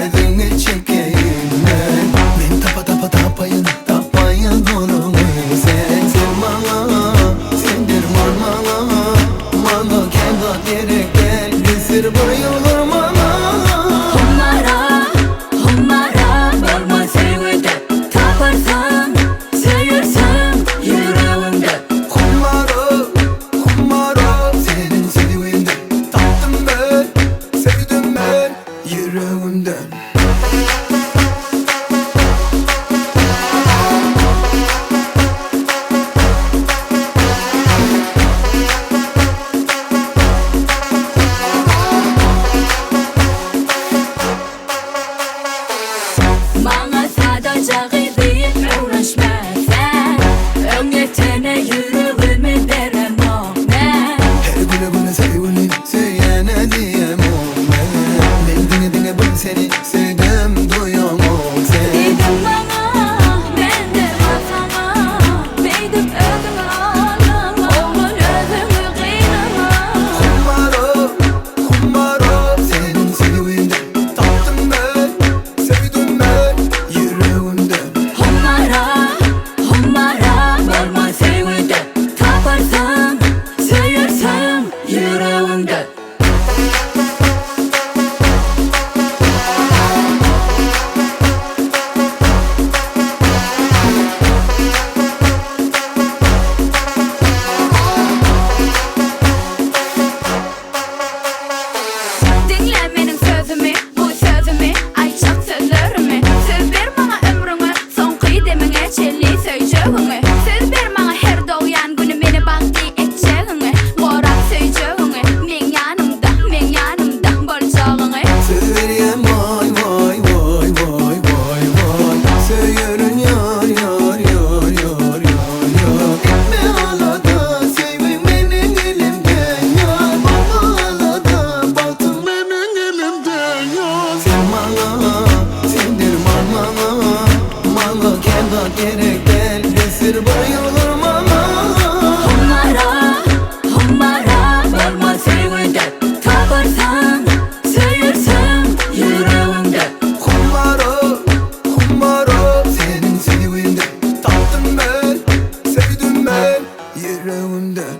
Özüňe çekeýin men. Men tapa tapa tapaýyn, tapaýyn goluňy sen. Sen maňa, sen derman maňa, Maňa kän zat gerek däl, Ýesir bir ýylgyr maňa. Humara, humara bolma söýgüde Taparsaň, söýersiň ýüregiňde. Humara, humara seniň söýgiňde Tapdym men, söýdüm men ýüregimden. Maňa sadaja gyz diýip öwrenşme sen Öňýetene ýüregimi beremok men. Her güne güne söýgüli söýene diýemok men. Men diňe diňe bir seni söýdüm duýamok sen. Diýdiň maňa men derman saňa Beýdip özüňi aldama Oglan özüňi gynama. Humara, humara seniň söýgiňden Tapdym men, söýdüm men ýüregimden. Humara, humara bolma söýgüde Taparsaň, söýersiň ýüregiňde. Diňle meniň sözümi, bu sözümi, aýtjak sözlerimi. Söz ber maňa ömrüňe, soňky demiňe çenli söýjegiňi. Söz ber maňa her dogýan güni meni bagtly etjegiňi, gorap söýjegiňi, meň ýanymda, meň ýanymda boljagyňy. Söz berýän waý waý waý waý waý waý Söýerin ýar ýar ýar ýar ýar ýar Etme alada söýgüň meniň elimde ýar Bolma alada bagtym meniň elimde ýar Sen maňa sen derman maňa Maňa kän zat gerek däl Ýesir bir ýylgyr maňa. Humara, humara bolma söýgüde Taparsaň, söýersiň ýüregiňde. Humara, humara seniň söýgiňde Tapdym men, söýdüm men ýüregimden.